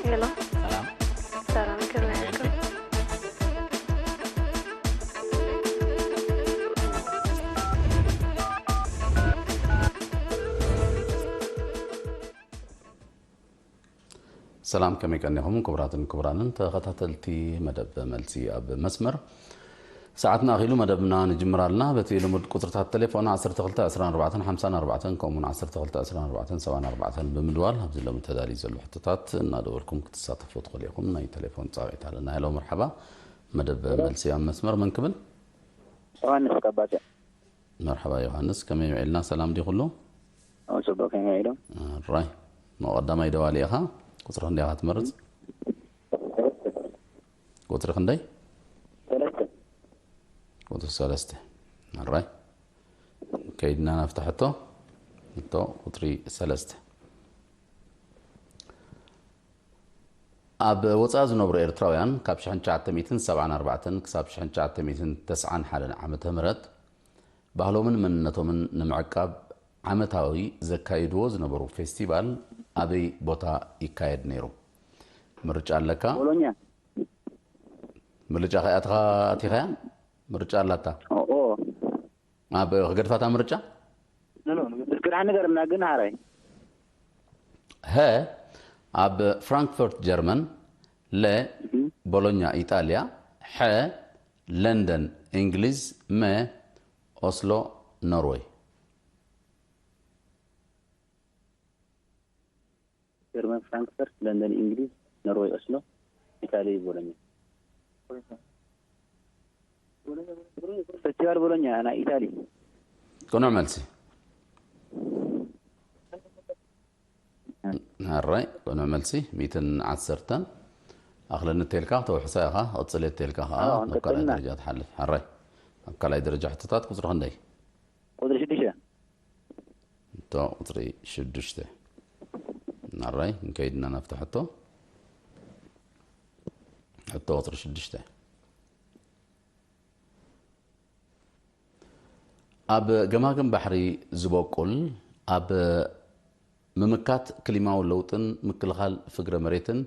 ሄሎ፣ ሰላም፣ ከመይ ኣለኩም? ሰላም፣ ከመይ ቀኒኹም ክቡራትን ክቡራንን ተኸታተልቲ መደብ መልሲ ኣብ መስመር? ሰዓትና ኣኺሉ መደብና ንጅምር ኣለና። በቲ ልሙድ ቁጽርታት ቴሌፎን ዓሰርተ ክልተ ዕስራን ኣርባዕተን ሓምሳን ኣርባዕተን ከምኡውን ዓሰርተ ክልተ ዕስራን ኣርባዕተን ሰብዓን ኣርባዕተን ብምድዋል ኣብዚ ሎሚ ተዳልዩ ዘሎ ሕቶታት እናደወልኩም ክትሳተፉ ትኽእሉ ኢኹም። ናይ ቴሌፎን ጻውዒት ኣለና። ሄሎ፣ መርሓባ። መደብ መልሲ ኣብ መስመር መን ክብል? ዮሃንስ ካብ ባጽዕ። መርሓባ ዮሃንስ፣ ከመይ ውዒልና? ሰላም ድዩ ኩሉ? ኣው ጽቡቅ፣ ከመይ ኢሎም? ራይ፣ ሞ ቀዳማይ ደዋሊ ኢኻ። ቁጽሪ ክንደይ ኢኻ ትመርጽ? ቁጽሪ ክንደይ? ሰለስተ። ቁጽሪ ሰለስተ። ራይ፣ ከይድና ናብታ ሕቶ። ሕቶ ቁጽሪ ሰለስተ። ኣብ ወጻኢ ዝነብሩ ኤርትራውያን ካብ ሽሕን ትሽዓተ ሚእትን ሰብዓን ኣርባዕተን ክሳብ ሽሕን ትሽዓተ ሚእትን ተስዓን ሓደን ዓመተ ምህረት ባህሎምን መንነቶምን ንምዕቃብ ዓመታዊ ዘካይድዎ ዝነበሩ ፌስቲቫል ኣበይ ቦታ ይካየድ ነይሩ? ምርጫ ኣለካ። ቦሎኛ። ምርጫ ከኣትኻ ኣቲኻያ? ምርጫ ኣላታ። ኦ፣ ኦ። ኣብ ክገድፋታ ምርጫ? ኖ፣ ኖ፣ እስኪ ደሓን ንገርና ግን ሃራይ። ሀ፣ ኣብ ፍራንክፈርት ጀርመን፣ ለ፣ ቦሎኛ ኢጣልያ፣ ሐ፣ ለንደን እንግሊዝ፣ መ፣ ኦስሎ ኖርወይ። ጀርመን ፍራንክፈርት፣ ለንደን እንግሊዝ፣ ኖርወይ ኦስሎ፣ ኢታሊ ቦሎኛ። ፌስቲቫል ቦሎኛ ናይ ኢታሊ። ቅኑዕ መልሲ። ሕራይ፣ ቅኑዕ መልሲ። ሚእትን ዓሰርተን። ኣኽለኒ ተልካ ተውሕሳ ኢኻ፣ ቐጽል ተልካ ኸዓ ኣዎ፣ ናብ ካልኣይ እንቀጽልና። ደረጃ ትሓልፍ። ሕራይ፣ ኣብ ካልኣይ ደረጃ ሕቶታት ቁጽሪ ክንደይ? ቁጽሪ ሽዱሽተ። ሕቶ ቁጽሪ ሽዱሽተ። ሕራይ፣ እንከይድና ናብቲ ሕቶ። ሕቶ ቁጽሪ ሽዱሽተ። ኣብ ገማግም ባሕሪ ዝበቁል፣ ኣብ ምምካት ክሊማዊ ለውጥን ምክልኻል ፍግረ መሬትን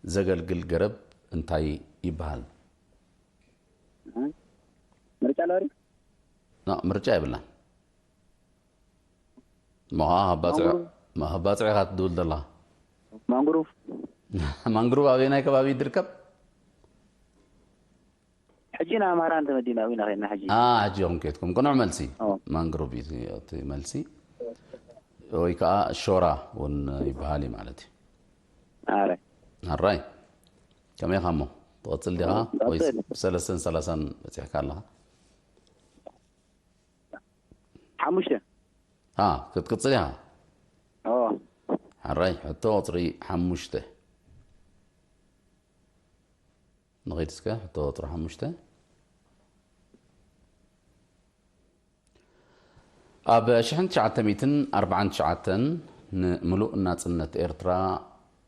ዘገልግል ገረብ እንታይ ይበሃል? ምርጫ ኣለዋ ድዩ? ኖ፣ ምርጫ የብላን። እሞ ኸዓ ኣብ ባጽዕ፣ ማንግሩቭ። ኣብ ባጽዕ ኢኻ ትድውል ዘለኻ። ማንግሩቭ። ማንግሩቭ ኣበየናይ ከባቢ ትርከብ? ሕጂ ንኣምሃራ እንተመዲና ኢና ኸይድና ሕጂ። ኣ፣ ሕጂ ኢኹም ከይድኩም። ቅኑዕ መልሲ። ኦ። ማንግሩቭ እዩ እቲ መልሲ። ወይ ከዓ ሾራ እውን ይበሃል እዩ ማለት እዩ። ኣረ። ኣራይ። ከመይ ኢኻ እሞ? ትቐጽል ዲኻ? ኦ፣ ወይስ ቀጽል። ብሰለስተን ሰላሳን በጺሕካ ኣለኻ? ሓሙሽተ። ኣ፣ ክትቅጽል ኢኻ? ኦ። ኣራይ፣ ሕቶ ቁጽሪ ሓሙሽተ። ንኸይድ እስከ፣ ሕቶ ቁጽሪ ሓሙሽተ። ኣብ ሽሕን ትሽዓተ ሚእትን ኣርባዓን ትሽዓተን ንምሉእ ናጽነት ኤርትራ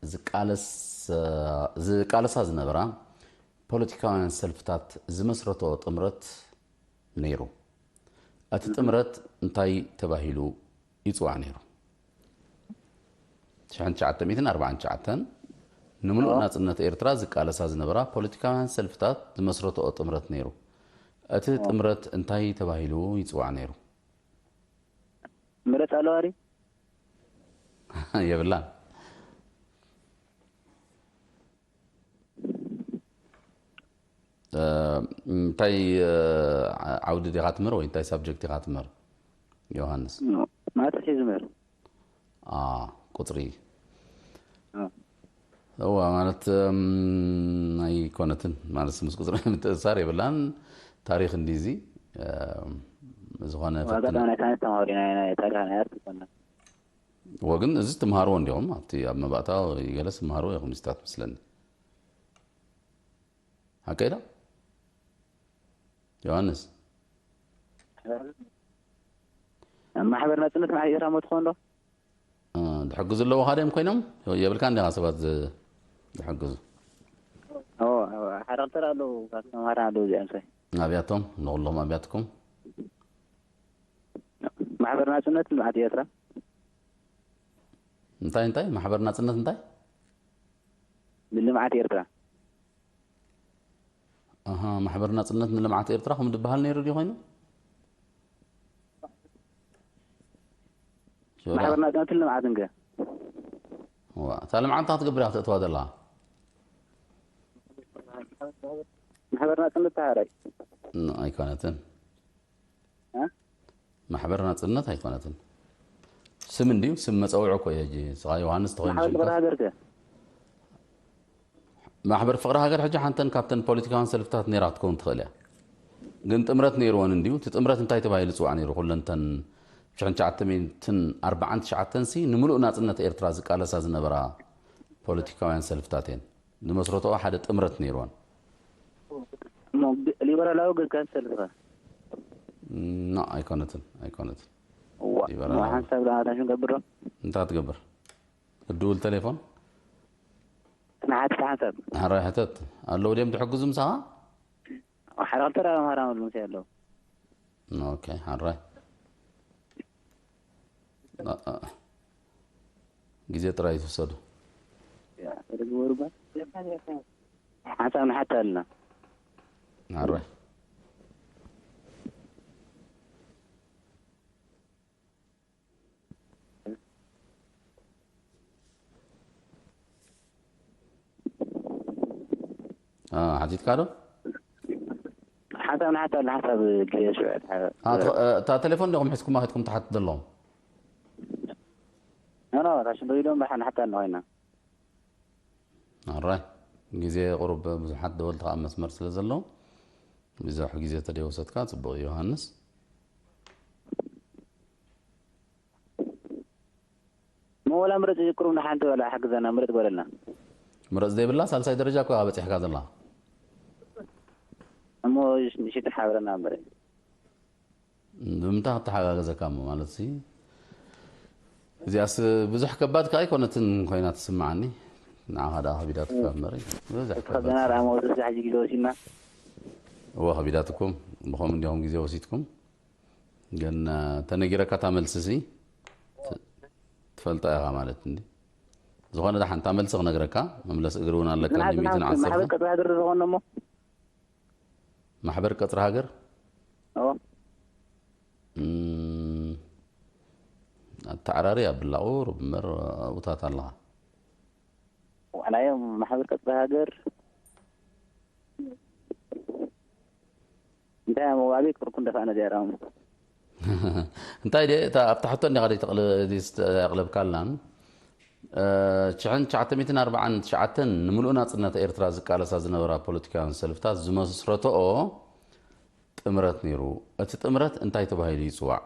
ዝቃለስ-፣ ዝቃለሳ ዝነበራ ፖለቲካውያን ሰልፍታት ዝመስረቶ ጥምረት ነይሩ። እቲ ጥምረት እንታይ ተባሂሉ ይጽዋዕ ነይሩ? ሽሕን ትሽዓተ ሚእትን ኣርባዓን ትሽዓተን ንምሉእ ኦ። ናጽነት ኤርትራ ዝቃለሳ ዝነበራ ፖለቲካውያን ሰልፍታት ዝመስረትኦ ጥምረት ነይሩ። እቲ ጥምረት እንታይ ተባሂሉ ይጽዋዕ ነይሩ? ምረጽ ኣለዋ ድዩ? የብላን። እ፣ እንታይ፣ እ፣ ዓውዲ ዲኻ ትምህር ወይ እንታይ ሳብጀክት ዲኻ ትምህር? ዮሃንስ። ማትስ እዩ ዝምህር። ኣ፣ ቁጽሪ። እ። እዋ፣ ማለት፣ እም፣ ኣይኮነትን። ማለት ምስ ቁጽሪ ምትእሳር የብላን። ታሪኽ እንዲዚ፣ እም፣ ዝኾነ ዋጋ ፈትን-፣ ናይ ሳይንስ ተማሃሪ ናይ፣ ናይ ታሪኽ ናይ ኣርት ይኮና። ወግን እዚ ትምሃርዎ እንዲኹም ኣብቲ ኣብ መባእታ ገለስ ትምሃርዎ ኢኹም ስታት መስለኒ። ሓቀይ ዶ? ዮሃንስ። ኣብ ማሕበር ናጽነት ማሕበር ኤርትራ ሞ ትኾን ዶ? እ፣ ዝሕግዙ ኣለዉ ካደም ኮይኖም የብልካ እንዲኻ ሰባት ዝ-፣ ዝሕግዙ። ኦ፣ ሓደ ክልተ ኣለዉ፣ ካብ ተማሃራ ኣለዉ እዚኦም ሰ። ኣብያቶም፣ ንኹሎም ኣብያትኩም። ማሕበር ናጽነት ልምዓት ኤርትራ። እንታይ እንታይ? ማሕበር ናጽነት እንታይ? ንልምዓት ኤርትራ። ኣሃ፣ ማሕበር ናጽነት ንልምዓት ኤርትራ ከም ዝበሃል ነይሩ ድዩ ኮይኑ? ሽወዳ። ማሕበር ናጽነትን ልምዓትን ከ? ዋ፣ እታ ልምዓት እንታይ ክትገብር እያ ክትእትዋ ዘለኻ? ማሕበር ናጽነት ተሃራይ። ን-፣ ኣይኮነትን። እ? ማሕበር ናጽነት ኣይኮነትን። ስም እንድዩ፣ ስም መጸውዒ እኮ እዩ። ሕጂ ንስኻ ዮሃንስ ተኾይኑ ማሕበር ፍቕሪ ሽምካ። ሃገር ከ? ማሕበር ፍቕሪ ሃገር ሕጂ ሓንተን ካብተን ፖለቲካውያን ሰልፍታት ነይራ ክትከውን ትኽእል እያ። ግን ጥምረት ነይርወን እንድዩ። እቲ ጥምረት እንታይ ተባሂሉ ዝጽዋዕ ነይሩ? ኩለንተን ሽሕን ትሽዓተ ሚእትን ኣርባዓን ትሽዓተን ሲ ንምሉእ ናጽነት ኤርትራ ዝቃለሳ ዝነበራ ፖለቲካውያን ሰልፍታት እየን። ዝመስረትኦ ሓደ ጥምረት ነይርወን። እሞ ግ-፣ ሊበራላዊ ግን ከ ሰልፊ ከ? ና፣ ኣይኮነትን፣ ኣይኮነትን። እዋ፣ ሊበራላዊ። እሞ ሓንሳብ ዶ ኣታሽን ገብር ዶ? እንታይ ትገብር? እድውል ቴሌፎን? ንሓንቲ ሓንሳብ። ሕራይ ሕተት። ኣለዉ ድዮም ዝሕግዙ ምሳኻ? ሓደ ክልተ ዳ ኣምሃራ መልምሲ ኣለዉ። ኦኬ፣ ሕራይ። አ-፣ አ-፣ ግዜ ጥራይ ትውሰዱ። ሓንሳብ ንሓታ ኣለና። ሕራይ። አ፣ ሓቲትካ ዶ? ሓንሳብ ንሓታ ኣለና፣ ሓንሳብ ግዜ ሽዑ። አ፣ ትኸ-፣ እ፣ እታ ቴሌፎን ዲኹም ሒዝኩማ ከድኩም ትሓትት ዘለኹም? ኖ፣ ኖ፣ እታ ሽንዶ ኢሎም ብሓ-፣ ንሓታ ኣለና ኮይና። ኣራይ፣ ግዜ ቁሩብ ብዙሓት ደወልቲ ከኣ ኣብ መስመር ስለ ዘለዉ፣ ብዙሕ ግዜ ተደይወሰድካ፣ ጽቡቕ እዩ ዮሃንስ። እሞ ወላ ምረጽ ቁሩብ ንሓንቲ ወላ ሓግዘና፣ ምረጽ በለልና። ምረጽ ዘይብላ ሳልሳይ ደረጃ እኮ ኢኻ በጺሕካ ዘላ። እሞ ምሽት ሓብረና እምበር። ብምንታይ ክተሓጋገዘካ እሞ ማለት ሲ? እዚኣስ ብዙሕ ከባድ ከኣ ኣይኮነትን ኮይና ትስምዓኒ። ንዓኻ ደኣ ከቢዳትካ እምበር። ብዙሕ ከባድ ገና ደኣ መወሰሲ ሕጂ ግዜ ወሲድና። እወ፣ ከቢዳትኩም። ብኸምኡ እንዲኹም ግዜ ወሲድኩም። ግን፣ እ፣ ተነጊረካ እታ መልሲ ሲ ት-፣ ትፈልጣ ኢኻ ማለት እንዲ። ዝኾነ ደሓን እታ መልሲ ክነግረካ፣ መምለሲ እግሪ እውን ኣለካ፣ ግን እንዲ ሚእትን ዓሰርተ። ማሕበር ቀጽሪ ሃገር ዝኾነ እሞ። ማሕበር ቀጽሪ ሃገር? እዎ። እም፣ ኣተዓራሪ ኣብ ብላቑ ሩብ እምበር ኣብኡታት ኣለኻ። ዋዕላዮም ማሕበር ቀጽሪ ሃገር። እንታይ እሞ ኣብየት ቅርኩ እንደፋነ ዚያራሙ። እንታይ ድየ፣ እታ ኣብታ ሕቶ እንዲኻ ደይ ተቕል-፣ ደይ ስተ-፣ ኣቕለብካላን? እ፣ ሽሕን ትሽዓተ ሚእትን ኣርባዓን ትሽዓተን ንምሉእ ናጽነት ኤርትራ ዝቃለሳ ዝነበራ ፖለቲካውያን ሰልፍታት ዝመስረተኦ ጥምረት ነይሩ። እቲ ጥምረት እንታይ ተባሂሉ ይጽዋዕ?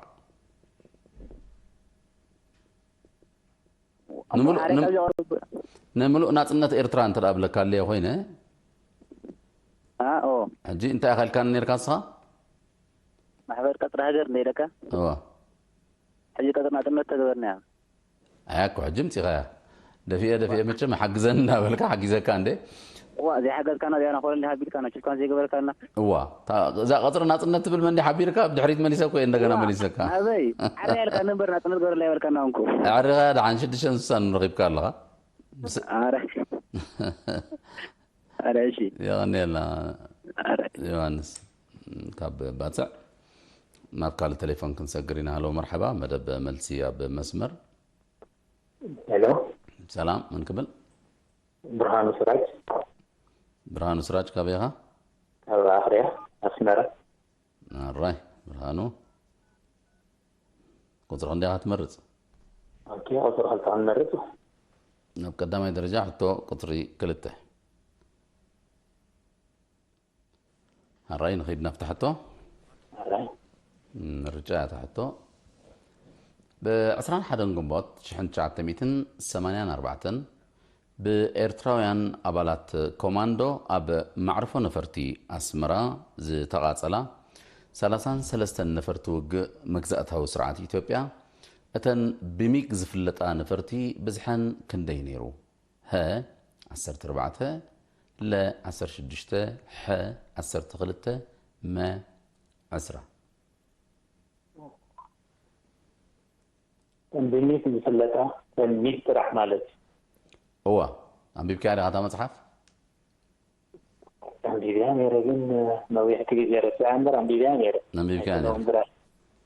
ንምሉእ፣ ሓደ ንም-፣ ካብ ዘቕርብ ንምሉእ ናጽነት ኤርትራ እንተ ደኣ ብለካ ኣለየ ኮይነ፣ ኣ፣ ኦ፣ ሕጂ እንታይ ኢኻ ኢልካኒ ነርካ ንስኻ? ማሕበር ቀጽሪ ሃገር እንደ ኢለካ፣ እወ። ሕጂ ቀጽሪ ናጽነት ተገበርና እያ። ኣያ እኮ ሕጂ ምጺኻ እያ። ደፊኤ፣ ደፊኤ መቸም ሓግዘን እንዳበልካ ሓጊዘካ እንዴ? እዋ፣ ዘይሓገዝካና ዚያና ኮለል ሓቢርካና፣ ችልኳን ዘይገበርካና። እዋ፣ እታ፣ እዛ ቀጽሪ ናጽነት ትብል መንዲ ሓቢርካ፣ ብድሕሪት መሊሰ እኮ እየ እንደገና እዋ፣ መሊሰካ። ኣበይ? ዓረ ያልካ ነበር ናጽነት ገበረላ ይበልካና እንኩ። ኣረ፣ ደሓን ሽዱሽተን ስሳን ረኺብካ ኣለኻ። ምስ-፣ ኣረ። ኣረ፣ እሺ። የቐንየልና ኣረ። ዮሃንስ። ካብ ባጽዕ ናብ ካልእ ቴሌፎን ክንሰግር ኢና። ሃሎ፣ መርሓባ፣ መደብ መልሲ ኣብ መስመር። ሄሎ፣ ሰላም፣ መን ክብል? ብርሃኑ ስራጅ። ብርሃኑ ስራጅ፣ ካበይ ኢኻ? ካብ ኣኽርያ ኣስመራ። ኣራይ፣ ብርሃኑ። ቁጽሪ ክንደይ ኢኻ ትመርጽ? ኦኬ፣ ቁጽሪ ክልተ ክንመርጽ። ኣብ ቀዳማይ ደረጃ ሕቶ ቁጽሪ ክልተ። ኣራይ፣ ንኸይድ ናብታ ሕቶ። ኣራይ። ምርጫ እያ እታ ሕቶ። ብ ዕስራን ሓደን ግንቦት ሽሕን ትሽዓተ ሚእትን ሰማንያን ኣርባዕተን ብኤርትራውያን ኣባላት ኮማንዶ ኣብ ማዕርፎ ነፈርቲ ኣስመራ ዝተቓጸላ ሰላሳን ሰለስተን ነፈርቲ ውግእ መግዛእታዊ ስርዓት ኢትዮጵያ፣ እተን ብሚግ ዝፍለጣ ነፈርቲ ብዝሐን ክንደይ ነይሩ? ሀ፣ ዓሰርተ ኣርባዕተ፣ ለ፣ ዓሰርተ ሽዱሽተ፣ ሐ፣ ዓሰርተ ክልተ፣ መ፣ ዕስራ። እምብኒት ዝፍለጣ ተንቢት ጥራሕ ማለት እዩ። እዋ፣ ኣንቢብካያ ዲኻ እታ መጽሓፍ? ኣንቢብያ ነይረ፣ ግን ነዊሕቲ ግዜ ረሲዓ እምበር ኣንቢብያ ነይረ። ኣንቢብካያ ነይረ። እምበር፣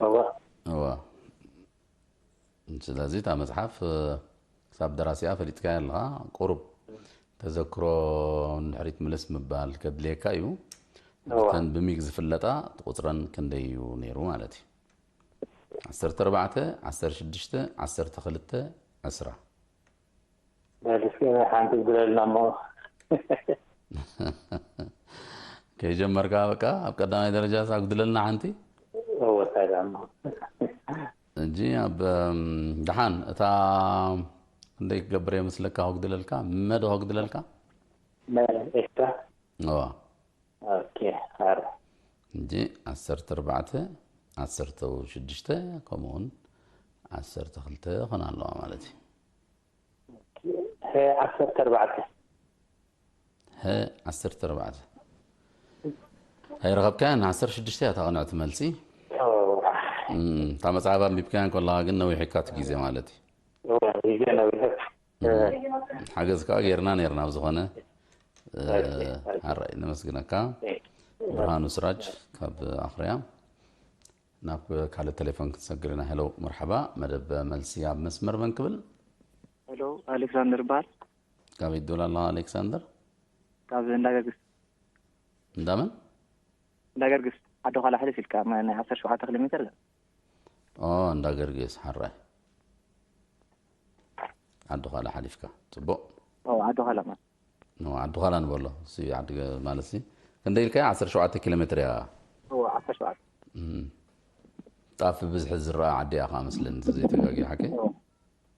እዋ። እዋ። ስለዚ እታ መጽሓፍ ክሳብ ደራሲኣ ፈሊጥካያ ኣለኻ። ቁሩብ ተዘክሮ ንድሕሪት ምልስ ምባል ከድልየካ እዩ። እዋ። እተን ብሚግ ዝፍለጣ ቁጽረን ክንደይ እዩ ነይሩ ማለት እዩ? ዓሰርተ ኣርባዕተ፣ ዓሰርተ ሽዱሽተ፣ ዓሰርተ ክልተ፣ ዕስራ። በል እስኪ ሓንቲ ግለልና እሞ። ከይጀመርካ በቃ ኣብ ቀዳማይ ደረጃ ኣጉድለልና ሓንቲ። እወ፣ ታዲያ እሞ። እጂ ኣብ እም፣ ደሓን እታ ክንደይ ክገብር የመስለካ? ከጉድለልካ መዶ ከጉድለልካ። መ-፣ ኤፍታ። እዋ። ኦኬ፣ ኣረ። እጂ ዓሰርተ ኣርባዕተ፣ ዓሰርተ ሽዱሽተ፣ ከምኡውን ዓሰርተ ክልተ ኾና ኣለዋ ማለት እዩ። ሀ ዓሰርተ ኣርባዕተ። ሀ ዓሰርተ ኣርባዕተ። ኣይረኸብካያን? ዓሰርተ ሽዱሽተ እያ እታ ቅንዕቲ መልሲ። ኦ፣ እም፣ እታ መጽሓፍ ኣንቢብካያን ከለኻ ግን ነዊሕካ እቲ ግዜ ማለት እዩ። ኦ፣ ግዜ ነዊሑ። እም፣ ሓገዝ ከዓ ጌርና ኔርና ብዝኾነ፣ እ፣ ሓራይ ነመስግነካ። ብርሃኑ ስራጅ ካብ ኣኽርያ። ናብ ካልእ ቴሌፎን ክንሰግር ኢና። ሄሎ፣ መርሓባ። መደብ መልሲ ኣብ መስመር መን ክብል? ሄሎ፣ ኣሌክሳንደር ይበሃል። ካበይ ትደውል ኣለኻ ኣሌክሳንደር? ካብ እንዳገርግስ። እንዳመን? እንዳገርግስ ዓዲ ዃላ ሕልፍ ኢልካ፣ ማ-፣ ናይ ዓሰርተ ሸውዓተ ኪሎ ሜትር። ኦ፣ እንዳገርግስ ሓራይ። ዓዲ ዃላ ሓሊፍካ። ጽቡቕ። ኦ፣ ዓዲ ዃላ ማለት። ኖ፣ ዓዲ ዃላ ንበሎ። እሲ ዓዲ ገ-፣ ማለት ሲ ክንደይ ኢልካያ? ዓሰርተ ሸውዓተ ኪሎ ሜትር እያ። ኦ፣ ዓሰርተ ሸውዓተ። እም። ጣፍ ብዝሒ ዝረኣ ዓዲ እያ ከዓ መስለኒ፣ እንተዘይተጋግየ ሓቂ። ኦ፣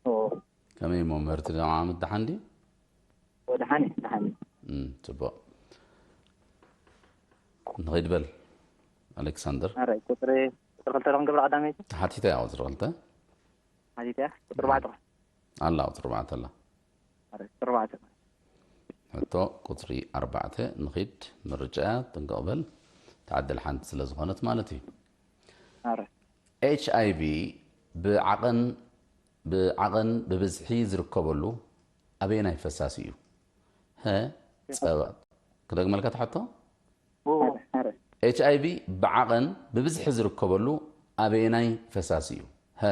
ኦ። ከመይ እሞ ምህርቲ ደማ ዓመት ደሓን ድዩ? ኦ፣ ደሓን እዩ፣ ደሓን እዩ። እም፣ ጽቡቕ። ንኸይድ በል ኣሌክሳንደር። ኣረ፣ ቁፅሪ፣ ቁፅሪ ክልተ ዶ ክንገብር ቀዳመይቲ? ተሓቲተ እያ ቁፅሪ ክልተ። ሓቲተ እያ? ቁፅሪ ኣርባዕተ። ኣላ ቁፅሪ ኣርባዕተ ኣላ። ኣረ፣ ቁፅሪ ኣርባዕተ። ሕቶ ቁፅሪ ኣርባዕተ ንኺድ። ምርጫ እያ፣ ጥንቅቕ በል። ተዓደል ሓንቲ ስለ ዝኾነት ማለት እዩ። ኣረ። ኤች ኣይ ቪ ብዓቐን፣ ብዓቐን ብብዝሒ ዝርከበሉ ኣበየናይ ፈሳሲ እዩ? ሀ፣ ጸባ። ክደግመልካ ትሓቶ? ኦ፣ ኣረ። ኤች ኣይ ቪ ብዓቐን ብብዝሒ ዝርከበሉ ኣበየናይ ፈሳሲ እዩ? ሀ፣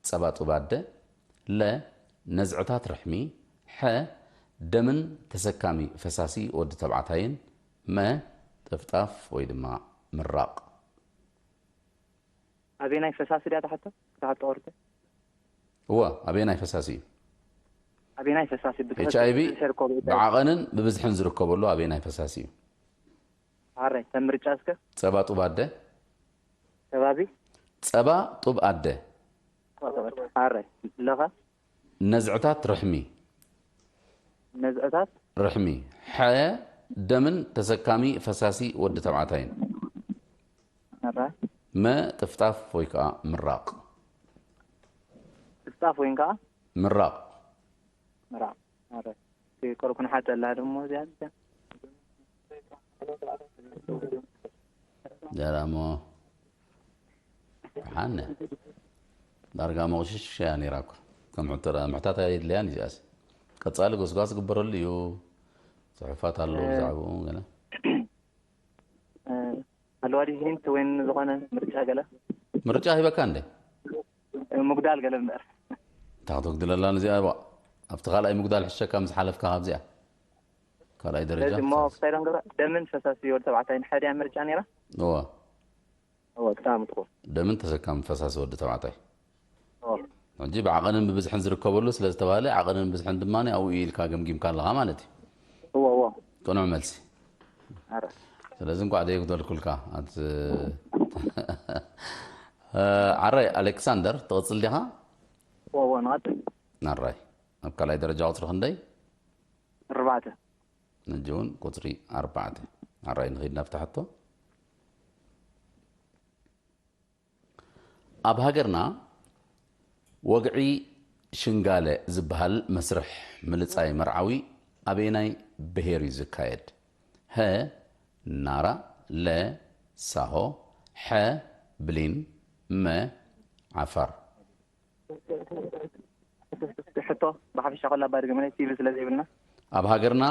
ጸባ ጡብ ኣደ፣ ለ፣ ነዝዕታት ርሕሚ፣ ሐ፣ ደምን ተሰካሚ ፈሳሲ ወዲ ተባዕታይን፣ መ፣ ጥፍጣፍ ወይ ድማ ምራቕ። ኣበየናይ ፈሳሲ ድያ ትሓቶ? ክትሓቶ ቁርተ? እወ፣ ኣበየናይ ፈሳሲ እዩ? ኣበየናይ ፈሳሲ ብትኽክል ኤች ኣይ ቪ ብዝሒ ዝርከቡ? ብዓቐንን ብብዝሕን ዝርከበሉ ኣበየናይ ፈሳሲ እዩ? ኣረ፣ ከም ምርጫ እስከ? ጸባ ጡብ ኣደ። ከባቢ? ጸባ ጡብ ኣደ። ኣረ፣ ለኸ? ነዝዕታት ርሕሚ። ነዝዕታት? ርሕሚ። ሐ፣ ደምን ተሰካሚ ፈሳሲ ወዲ ተባዕታይን። ኣረ፣ መ፣ ጥፍጣፍ ወይ ከዓ ምራቕ። ጥፍጣፍ ወይ ከዓ? ምራቕ። ምራቕ። ኣረ፣ እቲ ቆርኩ ንሓጠላ ደሞ እዚኣ፣ እዚኣ። ደራሞ ሓነ። ዳርጋ መቑሽሽ እያ ነይራ እኮ። ከም ሕቶ ደኣ ምሕታት ኣየድልያን እዚኣስ። ቀጻሊ ጎስጓስ ግበረሉ እዩ። ጽሑፋት ኣለዉ እ፣ ብዛዕባኡ ገለ። እ፣ ኣለዋ ድዩ ሂንት ወይ ዝኾነ ምርጫ ገለ? ምርጫ ሂበካ እንዴ? እ፣ ምጉዳል ገለ እምበር። እንታይ ክትጉድለላ ንዚኣ እባ? ኣብቲ ካልኣይ ምጉዳል ሕሸካ ምስ ሓለፍካ ካብዚኣ። ካልኣይ ደረጃ ስለዚ እሞ ክሳይ ደንገራ ደምን ፈሳሲ ወዲ ተባዕታይን ሓደ እያ ምርጫ ነይራ? እወ። እወ፣ ክታምትኩ። ደምን ተሰካሚ ፈሳሲ ወዲ ተባዕታይ። እወ። ሕጂ ብዓቐንን ብብዝሕን ዝርከበሉ ስለ ዝተባህለ ዓቐንን ብዝሕን ድማ ኣብኡ ኢልካ ገምጊምካ ኣለኻ ማለት እዩ። እወ፣ እወ። ቅኑዕ መልሲ። ኣረ። ስለዚ እንኳዕ ደየጉደልኩልካ። ኣት-፣ ዓራይ ኣሌክሳንደር ትቕጽል ዲኻ? እወ፣ እወ፣ ንቐጽል። ናራይ ኣብ ካልኣይ ደረጃ ቁጽሪ ክንደይ? ኣርባዕተ። ሕጂ እውን ቁጽሪ ኣርባዕተ። ዓራይ ንኺድ ናብቲ ሕቶ። ኣብ ሃገርና ወግዒ ሽንጋለ ዝበሃል መስርሕ ምልጻይ መርዓዊ ኣበየናይ ብሄር እዩ ዝካየድ? ሀ፣ ናራ፣ ለ፣ ሳሆ፣ ሐ፣ ብሊን፣ መ፣ ዓፋር። ሕቶ ብሓፈሻ ኮላ ኣባድገ መለ ቲቪ ስለ ዘይብልና። ኣብ ሃገርና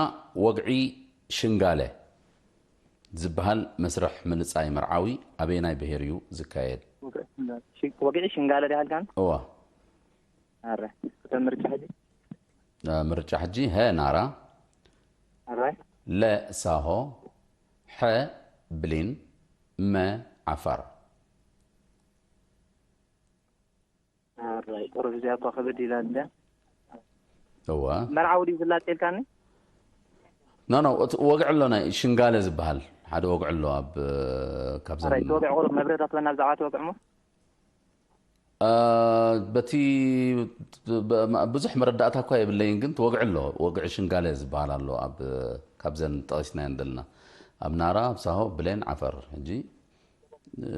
ወግዒ ሽንጋለ ዝበሃል መስርሕ ምልጻይ መርዓዊ ኣበየናይ ብሄር እዩ ዝካየድ? ወግዒ ሽንጋለ ዲሃልካን? እዋ ኣረ እተ ምርጫ ሕጂ ምርጫ ሕጂ፣ ሀ ናራ፣ ኣራይ ለ ሳሆ፣ ሐ ብሊን፣ መ ዓፋር። ኣራይ ቁሩብ እዚኣ እኳ ከበድ ኢላ እንደ እዋ መርዓዊ ድዩ ዝላጥ ኢልካኒ? ኖ ኖ፣ እቲ ወግዒ ኣሎ፣ ናይ ሽንጋለ ዝበሃል ሓደ ወግዒ ኣሎ ኣብ ካብዘን ኣራይ እቲ ወግዒ ቁሩብ መብረዳ ትበና ብዛዕባ እቲ ወግዒ እሞ አ፣ በቲ ብ- ብዙሕ መረዳእታ እኳ የብለይን፣ ግን እቲ ወግዒ ኣሎ፣ ወግዒ ሽንጋለ ዝበሃል ኣሎ ኣብ ካብዘን ጠቂስናየን ዘለና ኣብ ናራ፣ ኣብ ሳሆ፣ ብሌን፣ ዓፈር። ሕጂ እ፣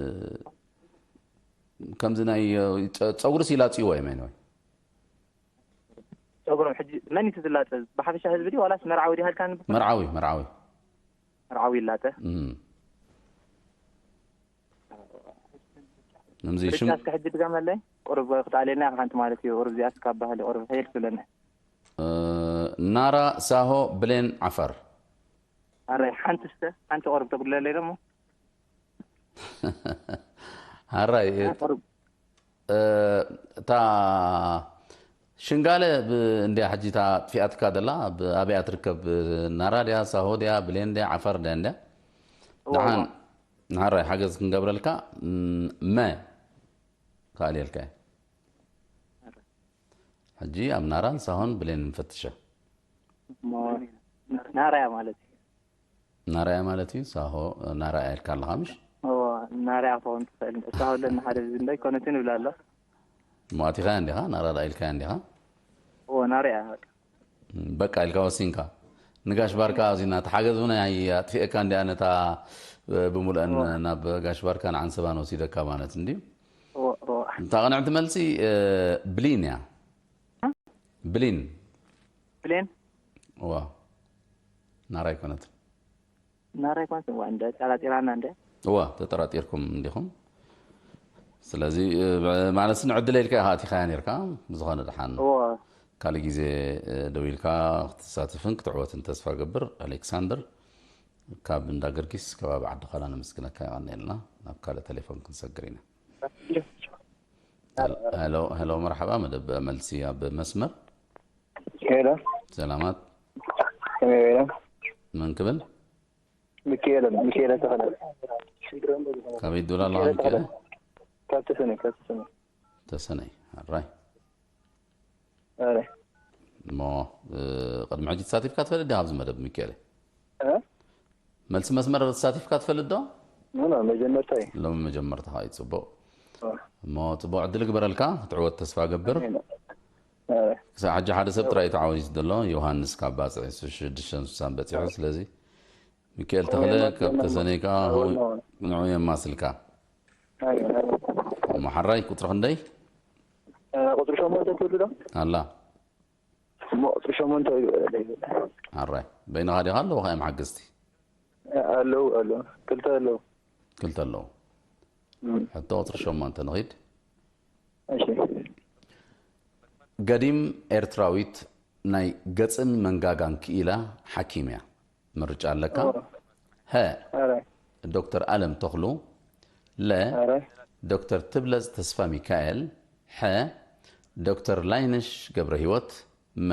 ከምዚ ናይ እ፣ ጸ- ጸጉርስ ይላጽይዎ እዮም ወይ? ጸጉሮም ሕጂ መን እዩ ዝላጠ? ብሓፈሻ ህዝቢ ድዩ ዋላስ መርዓዊ ድዩ ሃልካኒ? መርዓዊ መርዓዊ መርዓዊ ይላጠ። እም። ነምዚ ሽም ርጫ እስከ ሕጂ ድገመለይ ቁሩብ ክትኣልየልና ኢኻ ሓንቲ ማለት እዩ። ቁሩብ እዚኣ እስካ ባህሊ ቁሩብ ሄድ ትብለና። እ፣ ናራ፣ ሳሆ፣ ብሌን፣ ዓፈር። ኣራይ ሓንቲ እስከ ሓንቲ ቁሩብ ተጉድለለይ ደሞ ኣራይ ቁሩብ እ፣ እታ ሽንጋለ ብ- እንድያ ሕጂ እታ ኣጥፊኣትካ ደላ ብ- ኣበያ ትርከብ? ናራ ድያ፣ ሳሆ ድያ፣ ብሌን ድያ፣ ዓፈር ድያ እንድያ? እዋ፣ ደሓን እዋ። ንሓራይ ሓገዝ ክንገብረልካ ም- መ ካል የልካ ሕጂ ኣብ ናራን ሳሆን ብሌን ንፈትሸ። እሞ ናራያ ማለት እዩ። ናራያ ማለት እዩ። ሳሆ ናራያ ኢልካ ኣለኻ ምሽ? እዎ፣ ናራያ ክኸውን ትኽእል። ሳሆ ኣለና ሓደ ዝንዶ ኣይኮነትን ይብል ኣሎ። ሞኣቲኻያ እንዲኻ ናራ ዳ ኢልካያ እንዲኻ? እዎ፣ ናራያ በቃ። በቃ ኢልካ ወሲንካ። ንጋሽ ባርካ ኣዚና ተሓገዝ እውን ኣይ ኣጥፊኤካ እንዲያ ነታ ብሙሉአን ናብ ጋሽ ባርካ ንዓንሰባን ወሲደካ ማለት እንድዩ። እዎ፣ እዎ። እታ ቅንዕቲ መልሲ እ፣ ብሊን እያ። ብሊን ብሌን እዋ ናራ ኣይኮነትን። ናራ ኣይኮነትን። እዋ እንደ ጠራጢራና እንደ እዋ ተጠራጢርኩም እንዲኹም። ስለዚ እ፣ ማለት ንዕድለ ኢልካ ኢኻ ኣቲኻያ ነርካ። ብዝኾነ ድሓን እዎ ካልእ ግዜ እ፣ ደው ኢልካ ክትሳትፍን ክትዕወትን ተስፋ ገብር። ኣሌክሳንደር ካብ እንዳ ገርጊስ ከባቢ ዓዲ ዃላ ነመስግነካ። የቐንየልና። ናብ ካልእ ቴሌፎን ክንሰግር ኢና። ሄሎ ሄሎ፣ መርሓባ። መደብ መልሲ ኣብ መስመር። ሄሎ ሰላማት። ከመይ ሄሎ መን ክብል? ሚካኤል ሚካኤል ተኸለ ካበይ ትብል ኣለኻ ሚካኤል? ካብ ተሰነ ካብ ተሰነ ተሰነይ። ኣራይ ኣረ እሞ እ፣ ቅድሚ ሕጂ ተሳቲፍካ ትፈልጥ ዲኻ ኣብዚ መደብ ሚካኤል? እ መልሲ መስመር ተሳቲፍካ ትፈልጥ ዶ? ኖ ኖ መጀመርታ እዩ ሎሚ መጀመርታ ኸዓ እዩ። ጽቡቕ እ፣ እሞ ጽቡቕ ዕድል ግበረልካ። ክትዕወት ተስፋ ገብር። ኣሜን። ኣረ ክሳብ ሕጂ ሓደ ሰብ ጥራይ ተዓዊቱ ዘሎ፣ ዮሃንስ ካብ ባጽዕ ሽዱሽተ ስሳን በጺሑ። ስለዚ ሚካኤል ተኽለ ካብ ተሰነይ ከዓ ንዑ የማስልካ። ኣሜን፣ ኣሜን። እሞ ሓራይ ቁጽሪ ክንደይ? እ፣ ቁፅሪ ሸሞንተ ትብሉ ዶ? ኣላ እሞ ቁፅሪ ሸሞንተ እዩ። ሓራይ በይንኻ ዲኻ ኣለዉ ኸዓ ሓገዝቲ? ኣለዉ ኣለዉ ክልተ ኣለዉ። ክልተ ኣለዉ። እም፣ ሕቶ ቁፅሪ ሸሞንተ ንኺድ። እሺ ገዲም ኤርትራዊት ናይ ገፅን መንጋጋን ክኢላ ሓኪም እያ። ምርጫ ኣለካ። ኦ፣ ሀ ኣረ ዶክተር ኣለም ተኽሉ፣ ለ ኣረ ዶክተር ትብለጽ ተስፋ ሚካኤል፣ ሐ ዶክተር ላይነሽ ገብረ ህይወት፣ መ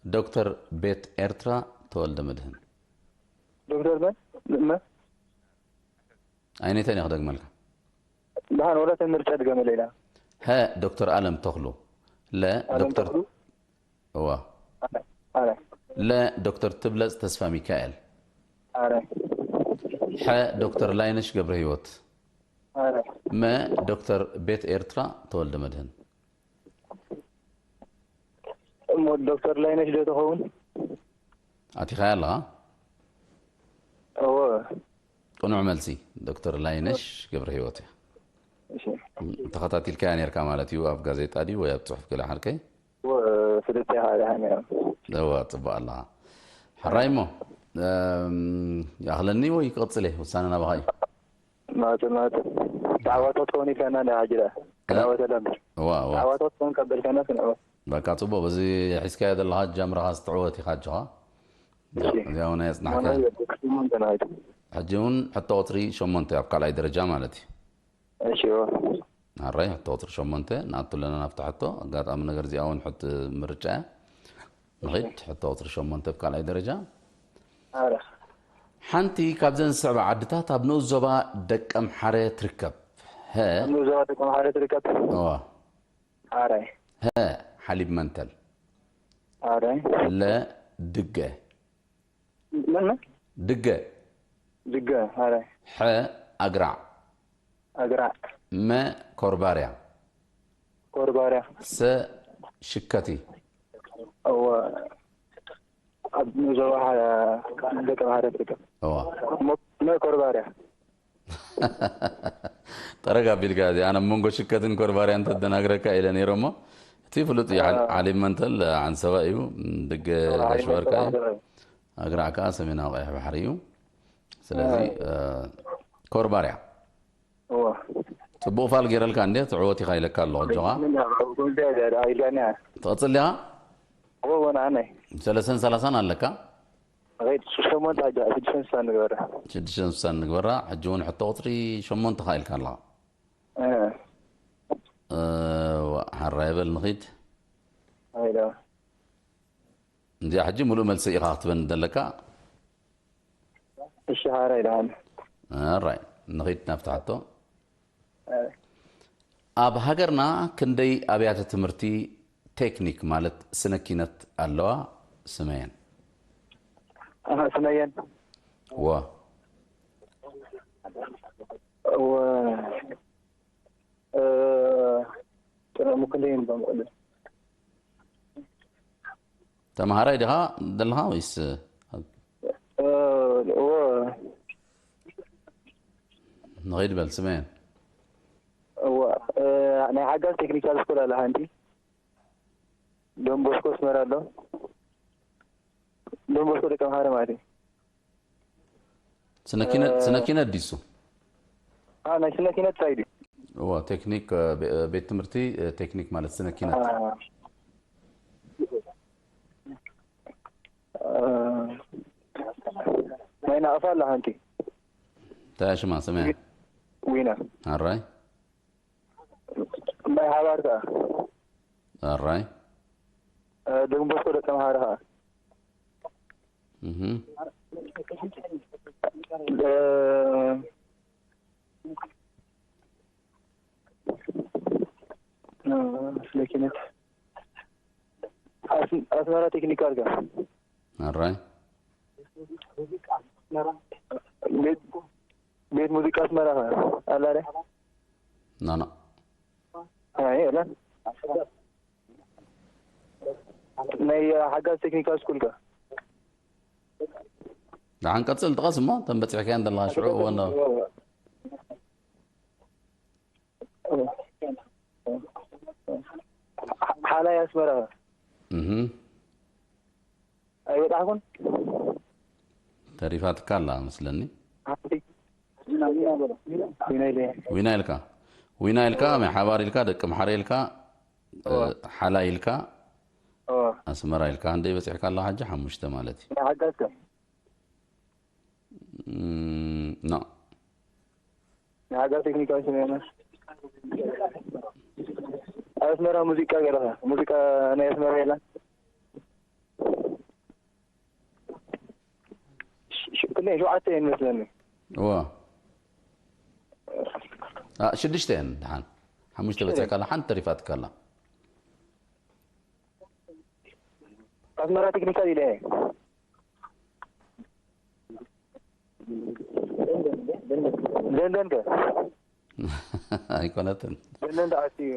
ዶክተር ቤት ኤርትራ ተወልደ መድህን። ዶክተር መን መ ኣይነተን እየ ክደግመልካ። ደሓን ወላተ ምርጫ ድገመለ ኢላ ሀ ዶክተር ኣለም ተኽሉ፣ ለ ኣለም ዶክተር ተኽሉ እዋ ኣረ ለ ዶክተር ትብለጽ ተስፋ ሚካኤል፣ ኣረ ሐ ዶክተር ላይነሽ ገብረ ህይወት፣ ኣረ መ ዶክተር ቤት ኤርትራ ተወልደ መድህን። እሞ ዶክተር ላይነሽ ዶ ትኸውን? ኣቲኻያ ኣለኻ? እዎ ቅኑዕ መልሲ ዶክተር ላይነሽ ገብረ ህይወት እያ። እሺ ተኸታቲልካያ ነርካ ማለት እዩ፣ ኣብ ጋዜጣ ድዩ ወይ ኣብ ጽሑፍ ገለ ሓርከይ? እዎ ፍልጥ ኢኻ ደሓን እያ እዋ ጽቡቕ ኣለኻ። ሕራይ እሞ እም፣ ይኣኽለኒ ወይ ክቕጽል እየ? ውሳነ ናባኻ እዩ። ማቱ ማቱ ተዓዋታት ትኸውን ኢልካና እንዳ ሓጅራ ክዕወተላ እምበር። እዋ እዋ። ዓዋታት ኮን ቀበልካና ክንዕወት። በቃ ጽቡቕ። በዚ ሒዝካዮ ዘለኻ ጃምራኻ ዝትዕወት ኢኻ ኣጆኻ። እሺ። እዚኣ እውን የጽናሕካ። ሞና ይበል። ስሙን ተናሂዱ። ሕጂ እውን ሕቶ ቁፅሪ ሸሞንተ ኣብ ካልኣይ ደረጃ ማለት እዩ። እሺ። እዋ። ኣራይ ሕቶ ቁፅሪ ሸሞንተ ንኣቱ ኣለና ናብቲ ሕቶ። ኣጋጣሚ ነገር እዚኣ እውን ሕቶ ምርጫ እያ። ንኺድ ሕቶ ቁፅሪ ሸሞንተ ኣብ ካልኣይ ደረጃ። ኣረ። ሓንቲ ካብዘን ዝስዕባ ዓድታት ኣብ ንኡስ ዞባ ደቀምሓረ ትርከብ። ሀ ንኡስ ዞባ ደቀምሓረ ትርከብ። እዋ። ኣረ። ሀ ሓሊብ መንተል። ኣረ። ለ ድገ። ምን ምን? ድገ። ድገ። ኣረ። ሐ ኣግራዕ። ኣግራዕ። መ ኮርባርያ። ኮርባርያ። ሰ ሽከቲ። እወ። ኣብ ንኡስ ዞባ ሓ-፣ ደቀምሓረ ትርከብ። እዋ። መ-፣ መ ኮርባርያ። ጠረግ ኣቢልካ እዚ ኣነ መንጎ ሽከትን ኮርባርያን ተደናግረካ ኢለ ነይረ እሞ እቲ ፍሉጥ እዩ። ሓል- ሓሊብ መንተል ዓንሰባ እዩ። ድገ ጋሽ ባርካ እዩ። ኣግራዕ ከዓ ሰሜናዊ ቀይሕ ባሕሪ እዩ። ስለዚ ኮርባርያ እወ። ፅቡቅ ፋል ገይረልካ እንዴ ትዕወት ኢኻ ኢለካ ኣለኹ። ኣጆኻ ጉዳይ ዘ-፣ ኣይጋንያ። ትቐፅል ዲኻ? እወ፣ ወና ኣነ። ሰለስተን ሰላሳን ኣለካ። ሬድ ሸሞንተ ኣጃ ሽዱሽተን ስሳን ንግበራ። ሽዱሽተን ስሳን ንግበራ። ሕጂ እውን ሕቶ ቁፅሪ ሸሞንተ ካ ኢልካ ኣለኻ። እ። እ፣ ዋ፣ ሓራይ በል ንኺድ። ኣይዳ። እንዚኣ ሕጂ ሙሉእ መልሲ ኢኻ ክትበኒ ዘለካ። እሺ፣ ሓራይ ደሓን። ኣራይ ንኺድ ናብቲ ሕቶ። ኣብ ሃገርና ክንደይ ኣብያተ ትምህርቲ ቴክኒክ ማለት ስነ ኪነት ኣለዋ? ስመየን። ኣሃ፣ ስመየን። ወ ወ-፣ እ፣ ጥረ-፣ ምክንደይ እዮም በምቕሉ። ተምሃራይ ዲኻ ዘለኻ ወይስ? እ፣ ወ-፣ ንኸይድ በል ስመየን። እዋ፣ እ፣ ናይ ሓጋዝ ቴክኒካል ስኩል ኣለ ሓንቲ። ዶን ቦስኮ ኣስመራ ኣሎ። ዶን ቦስኮ ደቀምሓረ ማለት እዩ። ስነ ኪነት፣ ስነ ኪነት ዲሱ? አ፣ ናይ ስነ ኪነት ሳይድ እዩ። እዋ፣ ቴክኒክ፣ እ፣ ቤ-፣ ቤት ትምህርቲ፣ እ፣ ቴክኒክ ማለት ስነ ኪነት። አ፣ እ፣ ናይ ናቕፋ ኣለ ሓንቲ። እንታይ ሽማ ስመ? ዊና። ኣራይ። ናይ ሓባር ከኣ። ኣራይ። እ፣ ዶን ቦስኮ ደቀምሓረ ከኣ። እህ። እ፣ እ፣ ስለ ኪነት። ኣስ-፣ ኣስመራ ቴክኒካል ከ? ኣራይ። ቤት፣ ቤት ሙዚቃ ኣስመራ ከ? ኣላ ደ? ኖ፣ ኖ። ኣይ፣ የለን። ናይ ሓጋዝ ቴክኒካል ስኩል ከ? ደሓን ቀጽል፣ ጥቀስ እሞ፣ እተን በጺሕካየን ዘለኻ ሽዑ እወ እንዳ-፣ ሓላይ ኣስመራ ከ? እህ። ኣይበጻሕኩን? ተሪፋትካ ኣላ መስለኒ። ሓንቲ። ዊና ኢለ። ዊና ኢልካ። ዊና ኢልካ፣ ማይ ሓባር ኢልካ፣ ደቂ ምሓረ ኢልካ፣ እ፣ እወ። ሓላይ ኢልካ፣ እወ። ኣስመራ ኢልካ። ክንደይ በጺሕካ ኣለኻ ሕጂ? ሓሙሽተ ማለት እዩ። ናይ ሓጋዝ ከ? እም፣ ኖ። ናይ ሓጋዝ ቴክኒካል ስሜነ። ኣስመራ ሙዚቃ ገለኻ? ሙዚቃ ናይ ኣስመራ የለን? ሽ-፣ ሽ-፣ ክንደይ ሸውዓተ እየን መስለኒ። እወ። ኣ፣ ሽዱሽተ እየን ደሓን። ሓሙሽተ በጺሕካ ኣላ፣ ሓንቲ ተሪፋትካ ኣላ። ኣስመራ ቴክኒካል ኢለ እየ። ደንደን ከ? ኣይኮነትን። ደንደን ደኣ ኣትዩ።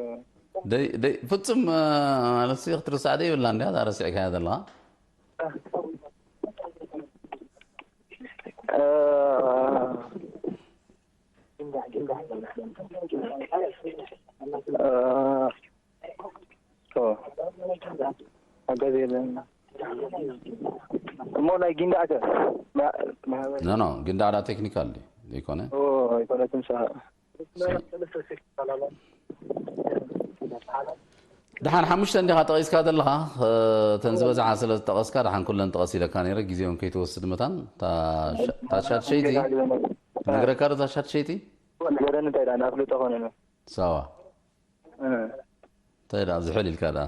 ደይ፣ ደይ፣ ፍጹም፣ እ፣ ማለት ሲ ክትርስዓ ደይብላ እንድያ፣ እዛ ረሲዕካያ ዘለኻ። እ፣ እ፣ ኦ፣ ሓገዝ የለን። እሞ ናይ ጊንዳዕ ከ? ማ-፣ ማህበር ኖ፣ ኖ፣ ጊንዳዕ ዳ ቴክኒካል ድዩ? ዘይኮነ? ኦ፣ ኣይኮነትን ሰ-፣ ደሓን ሓሙሽተ እንዲኻ ጠቒስካ ዘለኻ፣ እ፣ እተን ዝበዝሓ ስለ ዝጠቐስካ ደሓን ኩለን ጠቐስ ኢለካ ነይረ፣ ግዜኦም ከይትወስድ መታን። እታ ሻ-፣ እታ ሻድሸይቲ፣ ክነግረካ ዶ እታ ሻድሸይቲ? ንገረኒ እንታይ ደኣ፣ ንኣፍልጦ ኮነ ነው። ሳዋ። እ። እንታይ ደኣ፣ ዝሕል ኢልካ ደኣ?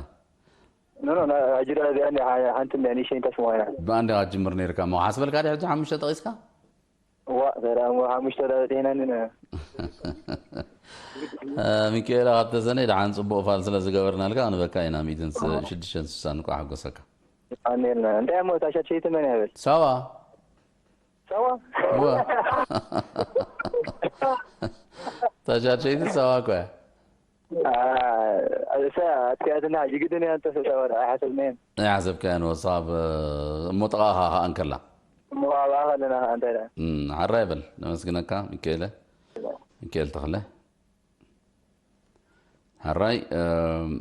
ኖ፣ ኖ፣ ና-፣ ኣጅዳ እዚኣ እንዲ ሓ-፣ ሓንቲ እንዲ ንእሽተይ እንተስምዖ ኢና። ብኣንዴ ክትጅምር ነይርካ እሞ፣ ሓስበልካ ድዩ ሕጂ ሓሙሽተ ጠቒስካ? ዋ፣ ሰላም፣ ዋ፣ ሓሙሽተ ዳዊት ኢና ንነ። እ፣ ሚካኤል ካብ ተሰነይ ደሓን ጽቡቕ ፋል ስለ ዝገበርናልካ፣ ክንበካ ኢና፣ ሚእትን ስ-፣ ሽዱሽተን ስሳን እንቋዕ ሓጎሰካ። ኣሜን። እንታይ እሞ እታ ሸትሸይቲ መን እያ በል? ሳዋ። ሳዋ? እወ። እታ ሸትሸይቲ ሳዋ እኮ እያ። አ፣ እሳ ኣጥፊኣትና ሕጂ ግድን እያ እንተስእታ ወረ ኣይሓሰብናዮን። ኣይሓሰብካዮን ወሳብ እሞ ጥቓኻ ኸኣ እንከላ። እሞ ኣብኣ ከለና ኸኣ እንታይ ደኣ? እም፣ ሓራይ በል። ነመስግነካ ሚካኤለ። ሚካኤል ተኽለ። ሓራይ፣ እም፣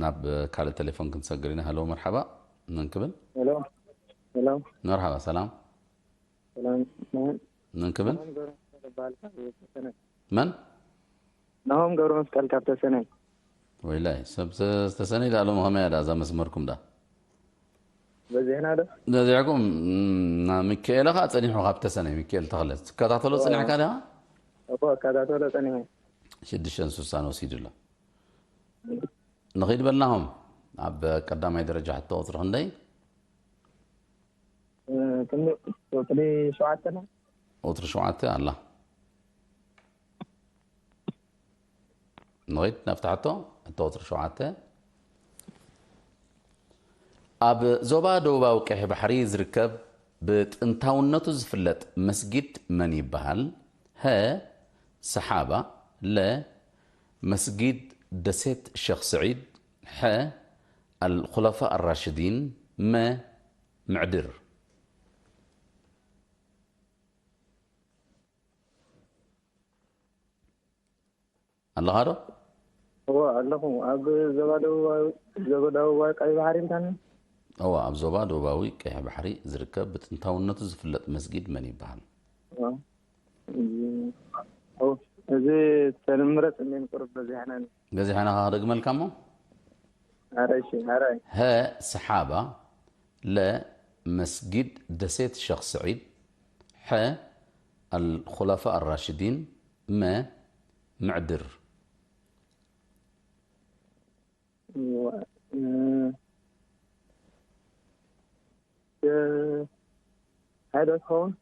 ናብ ካልእ ቴሌፎን ክንሰግር ኢና። ሃሎ፣ መርሓባ። መን ክብል? ሄሎ፣ ሄሎ። መርሓባ፣ ሰላም። ሰላም፣ መን? መን ክብል? ናሆም ገብረ መስቀል እበሃል ካብ ተሰነይ። መን? ናሆም ገብረ መስቀል ካብ ተሰነይ። ወይላይ፣ ሰብ ተ-፣ ተሰነይ ደኣ ሎሚ ከመይ እያ ደኣ እዛ መስመርኩም ደኣ? በዚሕና ዶ? በዚሕኩም፣ እም፣ ና ሚካኤለ ኸኣ ጸኒሑ ካብ ተሰነይ፣ ሚካኤል ተኽለ። ትከታተሎ እዋ። ጸኒሕካ ዲኻ? እኮ እከታተሎ ጸኒሐ። ሽዱሽተን ስሳን ወሲዱ ኣሎ። ንኺድ በልናኹም። ኣብ ቀዳማይ ደረጃ ሕቶ ቁጽሪ ክንደይ? እ፣ ክንደይ? ቁጽሪ ሸውዓተ ነው። ቁጽሪ ሸውዓተ ኣላ። ንኺድ ናብታ ሕቶ፣ ሕቶ ቁጽሪ ሸውዓተ። ኣብ ዞባ ደቡባዊ ቀይሕ ባሕሪ ዝርከብ ብጥንታውነቱ ዝፍለጥ መስጊድ መን ይበሃል? ሀ፣ ሰሓባ፣ ለ፣ መስጊድ ደሴት ሸኽ ስዒድ፣ ሐ፣ ኣልኹለፋ ኣራሽዲን፣ መ፣ ምዕድር። ኣለኻ ዶ? እወ፣ ኣለኹ። ኣብ ዞባ ደቡባዊ፣ ዞባ ደቡባዊ ቀይ ባሕሪ እንታይ ነው? እወ፣ ኣብ ዞባ ደቡባዊ ቀይሕ ባሕሪ ዝርከብ ብጥንታውነቱ ዝፍለጥ መስጊድ መን ይበሃል? እወ። እዚ፣ እወ፣ እዚ ተንምረጽ እኔን ቁርብ በዚሕና ነው። በዚሕና ኸዓ ደግመልካ እሞ? ኧረ እሺ፣ ኧረ። ሀ፣ ሰሓባ፣ ለ፣ መስጊድ ደሴት ሸኽ ስዒድ፣ ሐ፣ ኣልኹለፋ ኣራሽዲን፣ መ፣ ምዕድር። እዋ፣ እ፣ እ፣ ሓደ ትኸውን?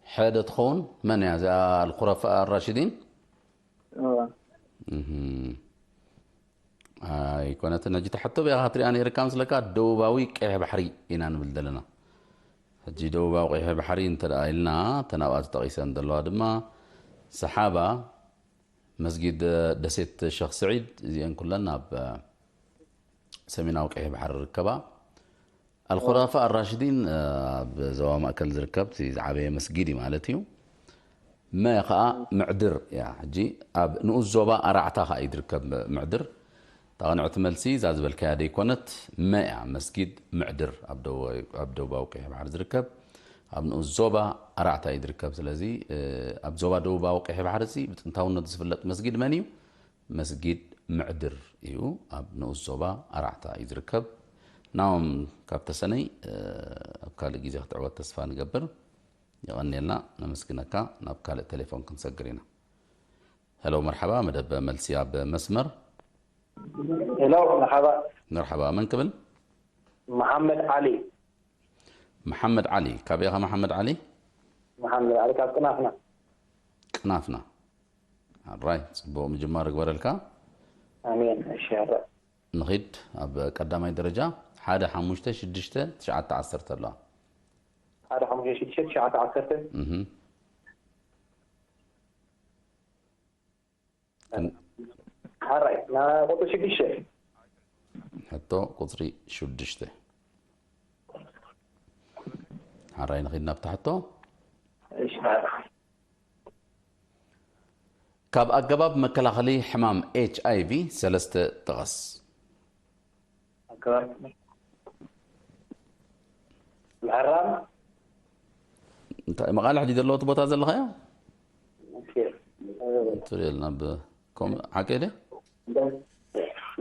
ሓደ ትኸውን? መን እያ እዚኣ ኣልኹለፋ ኣራሽዲን? እዋ። እህም። ኣይኮነትን። ሕጂ እታ ሕቶ ብኣኻ ትሪኣ ነይርካ ምስለካ ደቡባዊ ቀይሕ ባሕሪ ኢና ንብል ዘለና። ሕጂ ደቡባዊ ቀይሕ ባሕሪ እንተ ደኣ ኢልና፣ እተን ኣብኣ ተጠቒሰን ዘለዋ ድማ ሰሓባ፣ መስጊድ ደሴት ሸኽ ስዒድ፣ እዚአን ኩለን ኣብ ሰሜናዊ ቀይሕ ባሕሪ ይርከባ። ኣልኹላፋ ኣራሽዲን ኣብ ዞባ ማእከል ዝርከብ እቲ ዝዓበየ መስጊድ እዩ ማለት እዩ። መ ኸኣ ምዕድር እያ። ሕጂ ኣብ ንኡስ ዞባ ኣራዕታ ኸኣ እዩ ዝርከብ ምዕድር። እታ ቅንዕቲ መልሲ እዛ ዝበልካያ ደይኮነት፣ መ እያ። መስጊድ ምዕድር ኣብ ደቡባዊ፣ ኣብ ደቡባዊ ቀይሕ ባሕሪ ዝርከብ፣ ኣብ ንኡስ ዞባ ኣራዕታ እዩ ዝርከብ። ስለዚ፣ እ፣ ኣብ ዞባ ደቡባዊ ቀይሕ ባሕሪ እዚ ብጥንታውነት ዝፍለጥ መስጊድ መን እዩ? መስጊድ ምዕድር እዩ፣ ኣብ ንኡስ ዞባ ኣራዕታ እዩ ዝርከብ። ናኦም ካብ ተሰነይ፣ እ፣ ኣብ ካልእ ግዜ ክትዕወት ተስፋ ንገብር። የቐንየልና፣ ነመስግነካ። ናብ ካልእ ቴሌፎን ክንሰግር ኢና። ሄሎ፣ መርሓባ፣ መደብ መልሲ ኣብ መስመር። ሄሎ፣ መርሓባ። መርሓባ፣ መን ክብል? መሓመድ ዓሊ። መሓመድ ዓሊ፣ ካበይ ኢኻ መሓመድ ዓሊ? መሓመድ ዓሊ ካብ ቅናፍና። ቅናፍና። ኣራይ፣ ጽቡቕ ምጅማር ይግበረልካ። ኣሜን። እሺ፣ ኣራይ። ንኺድ ኣብ ቀዳማይ ደረጃ፣ ሓደ፣ ሓሙሽተ፣ ሽዱሽተ፣ ትሽዓተ፣ ዓሰርተ ኣለዋ። ሓደ፣ ሓሙሽተ፣ ሽዱሽተ፣ ትሽዓተ፣ ዓሰርተ። እህ። ሓራይ፣ ና ቁጽሪ ሽዱሽተ። ሕቶ ቁጽሪ ሽዱሽተ። ሓራይ ንኺድ ናብታ ሕቶ። እሺ፣ ሓራይ። ካብ ኣገባብ መከላኸሊ ሕማም ኤች ኣይ ቪ ሰለስተ ጥቐስ። ኣገባብ ምሕራም። እንታይ መቓልሕ ድዩ ዘለዎ እቲ ቦታ ዘለኻዮ? ኦኬ። ትሪእልና ብ-፣ ከም ሓቂ ድያ?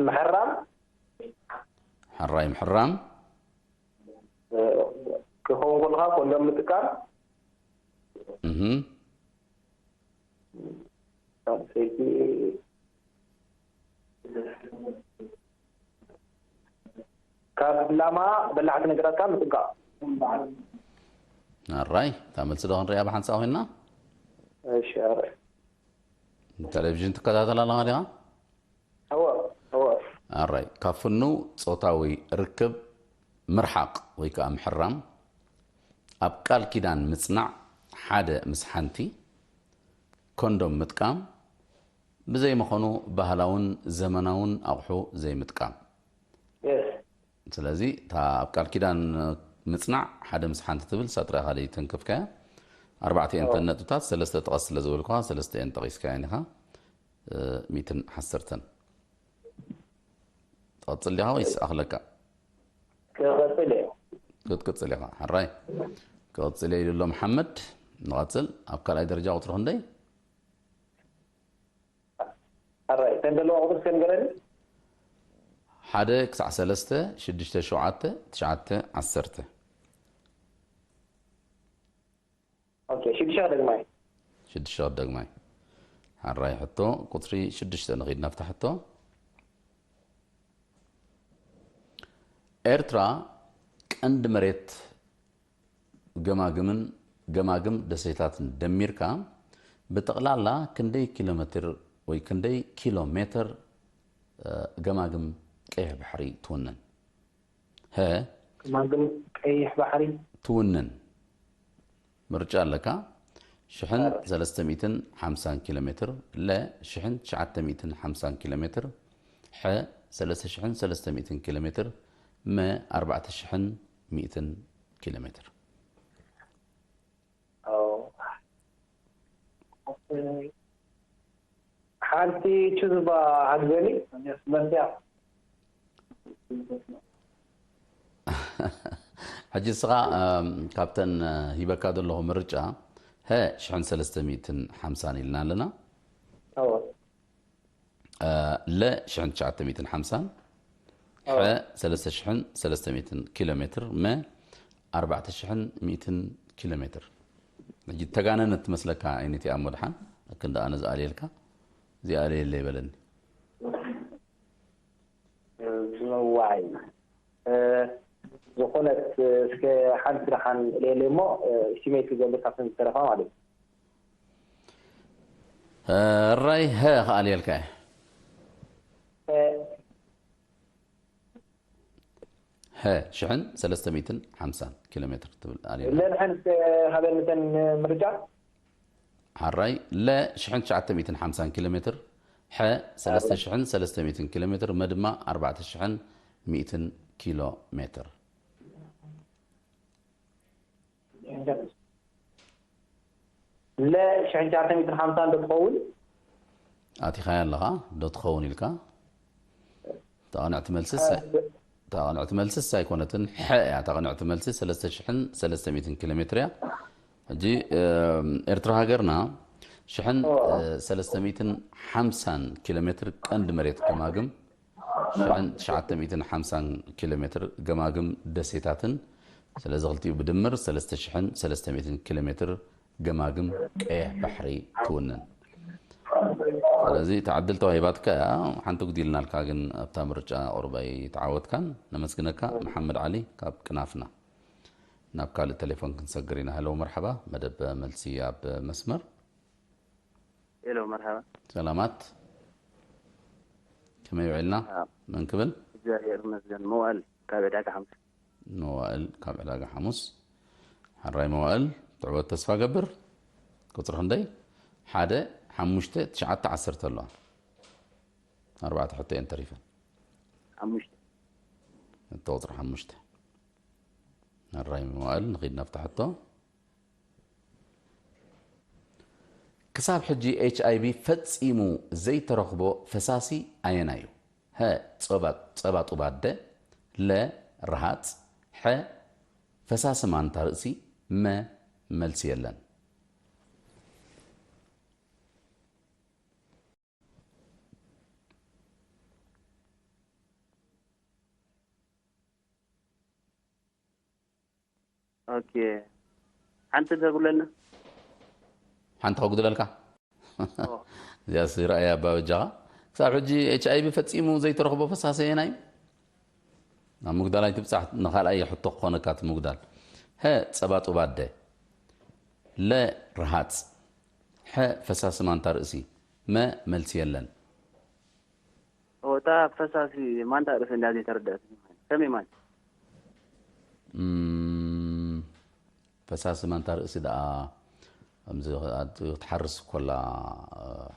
ምሕራም ሕራይ ምሕራም። ክኸውን ከለካ ኮንዶም ምጥቃም። እህም። ሰይቲ ካብ ላማ በላዕቲ ነገራት ካብ ምጥንቃቕ። ኣራይ፣ እታ መልሲ ዶ ክንሪኣ ብሓንሳእ ኮይና? እሺ፣ ኣራይ። ቴሌቪዥን ትከታተል ኣለኻ ዲኻ? እወ፣ እወ። ኣራይ፣ ካብ ፍኑ ጾታዊ ርክብ ምርሓቕ ወይ ከዓ ምሕራም፣ ኣብ ቃል ኪዳን ምጽናዕ፣ ሓደ ምስ ሓንቲ፣ ኮንዶም ምጥቃም፣ ብዘይመኾኑ ባህላውን ዘመናውን ኣቑሑ ዘይምጥቃም። የስ። ስለዚ እታ ኣብ ቃል ኪዳን ምጽናዕ ሓደ ምስ ሓንቲ ትብል ሳጥራ ኢኻ ደይ ተንከፍካያ። ኣርባዕተ እየን ኦ። ተን ነጥብታት፣ ሰለስተ ጥቀስ ስለ ዝበልኳ ሰለስተ እየን ጠቒስካየን ኢኻ። እ፣ ሚእትን ዓሰርተን። ትቐጽል ዲኻ ወይስ ኣኽለካ? ክቐጽል እየ። ክትቅጽል ኢኻ። ሕራይ። ክቐጽል እየ ኢሉ ኣሎ መሓመድ። ንቐጽል። ኣብ ካልኣይ ደረጃ ቁጽሪ ክንደይ? ኣራይ፣ እተን ዘለዋ ቁጽሪ እስከ ንገረኒ። ሓደ ክሳዕ ሰለስተ፣ ሽዱሽተ፣ ሸውዓተ፣ ትሽዓተ፣ ዓሰርተ። ኦኬ፣ ሽዱሽተ ደግማይ። ሽዱሽተ ደግማይ። ሕራይ ሕቶ ቁጽሪ ሽዱሽተ ንኺድ ናብታ ሕቶ። ኤርትራ ቀንዲ መሬት ገማግምን ገማግም ደሴታትን ደሚርካ ብጠቕላላ ክንደይ ኪሎ ሜትር ወይ ክንደይ ኪሎ ሜትር፣ እ፣ ገማግም ቀይሕ ባሕሪ ትውንን? ሀ፣ ገማግም ቀይሕ ባሕሪ። ትውንን። ምርጫ ኣለካ። ሽሕን ሰለስተ ሚእትን ሓምሳን ኪሎ ሜትር፣ ለ ሽሕን ትሽዓተ ሚእትን ሓምሳን ኪሎ ሜትር፣ ሐ ሰለስተ ሽሕን ሰለስተ ሚእትን ኪሎ ሜትር፣ መ ኣርባዕተ ሽሕን ሚእትን ኪሎ ሜትር። ኦ። ሓንቲ ቹዝባ ሓግዘኒ። ሕጂ እስኻ፣ እም፣ ካብተን፣ እ፣ ሂበካ ዘለኹ ምርጫ፣ ሀ ሽሕን ሰለስተ ሚእትን ሓምሳን ኢልና ኣለና። እወ። እ፣ ለ ሽሕን ትሽዓተ ሚእትን ሓምሳን፣ እወ። ሐ ሰለስተ ሽሕን ሰለስተ ሚእትን ኪሎ ሜትር፣ መ ኣርባዕተ ሽሕን ሚእትን ኪሎ ሜትር። ሕጂ ተጋነነት ትመስለካ ኣይነት እያ እሞ ድሓን፣ ክንዲ ኣነ ዝኣልየልካ፣ እዚኣ ኣለየለይ በለኒ። ዝመዋይ። እ፣ ዝኾነት፣ እ፣ እስከ ሓንቲ ደሓን እልየለይ እሞ፣ እ፣ እስቲሜት ክገብር ካብተን ዝተረፋ ማለት እዩ። እ፣ ራይ ሀ ከኣልየልካ እየ። እ፣ ሀ ሽሕን ሰለስተ ሚእትን ሓምሳን ኪሎ ሜትር ትብል ኣልየልካ። ለንሐን እስከ ሃበኒ እተን ምርጫ። ሓራይ፣ ለ ሽሕን ትሽዓተ ሚእትን ሓምሳን ኪሎ ሜትር፣ ሐ ሰለስተ ሽሕን ሰለስተ ሚእትን ኪሎ ሜትር፣ መ ድማ ኣርባዕተ ሽሕን ሚእትን ኪሎ ሜትር። ለ ሽሕን ትሽዓተ ሚእትን ሓምሳን ዶ ትኸውን? ኣቲኻያ ኣለኻ፣ ዶ ትኸውን ኢልካ? እታ ቅንዕቲ መልስስ፣ እታ ቅንዕቲ መልስስ ኣይኮነትን፣ ሐ እያ። እታ ቅንዕቲ መልሲ ሰለስተ ሽሕን ሰለስተ ሚእትን ኪሎ ሜትር እያ። ሕጂ፣ እም፣ ኤርትራ ሃገርና ሽሕን፣ ኦ። እ፣ ሰለስተ ሚእትን ሓምሳን ኪሎ ሜትር ቀንዲ መሬት ገማግም፣ ሽሕን ትሽዓተ ሚእትን ሓምሳን ኪሎ ሜትር ገማግም ደሴታትን፣ ስለዚ ክልቲኡ ብድምር ሰለስተ ሽሕን ሰለስተ ሚእትን ኪሎ ሜትር ገማግም ቀይሕ ባሕሪ ትውንን። ስለዚ እታ ዕድል ተዋሂባትካ እያ፣ ሓንቲ ጉዲልናልካ፣ ግን ኣብታ ምርጫ ቁሩብ ኣይተዓወትካን። ነመስግነካ መሓመድ ዓሊ ካብ ቅናፍና። ናብ ካልእ ቴሌፎን ክንሰግር ኢና። ሄሎ መርሓባ፣ መደብ መልሲ ኣብ መስመር። ሄሎ መርሓባ። ሰላማት፣ ከመይ ውዒልና? ሰላም። መን ክብል? እግዚኣብሔር ይመስገን። መዋእል ካብ ዕዳጋ ሓሙስ። መዋእል ካብ ዕዳጋ ሓሙስ። ሓራይ መዋእል፣ ትዕወት ተስፋ ገብር። ቁጽሪ ክንደይ? ሓደ፣ ሓሙሽተ፣ ትሽዓተ፣ ዓሰርተ ኣለዋ። ኣርባዕተ ሕቶ እየን ተሪፈን። ሓሙሽተ። እቶ ቁጽሪ ሓሙሽተ። ሓራይ መዋእል፣ ንኺድ ናብታ ሕቶ። ክሳብ ሕጂ ኤች ኣይ ቪ ፈጺሙ ዘይተረኽቦ ፈሳሲ ኣየናይ እዩ? ሀ፣ ጸባ፣ ጸባ ጡብ ኣደ፣ ለ፣ ረሃጽ፣ ሐ፣ ፈሳሲ ማንታ ርእሲ፣ መ፣ መልሲ የለን። ኦኬ፣ ሓንቲ ተጉለልና። ሓንቲ ከጉድለልካ? እዚኣስ ርኣያ ኣባ በጃኻ። ክሳብ ሕጂ ኤች ኣይ ቪ ፈጺሙ ዘይተረኽቦ ፈሳሲ ኣየናይ እዩ? ናብ ምጉዳል ኣይትብጻሕ። ንኻልኣይ ሕቶ ክኾነካ እቲ ምጉዳል። ሀ፣ ጸባ ጡብ ኣደ። ለ፣ ረሃጽ። ሐ፣ ፈሳሲ ማንታ ርእሲ። መ፣ መልሲ የለን። እታ ፈሳሲ ማንታ ርእሲ እንዳ ዘይተረዳት ከመይ ማለት? እም፣ ፈሳሲ ማንታ ርእሲ ደኣ ከምዚ ክትሓርስ ኮላ፣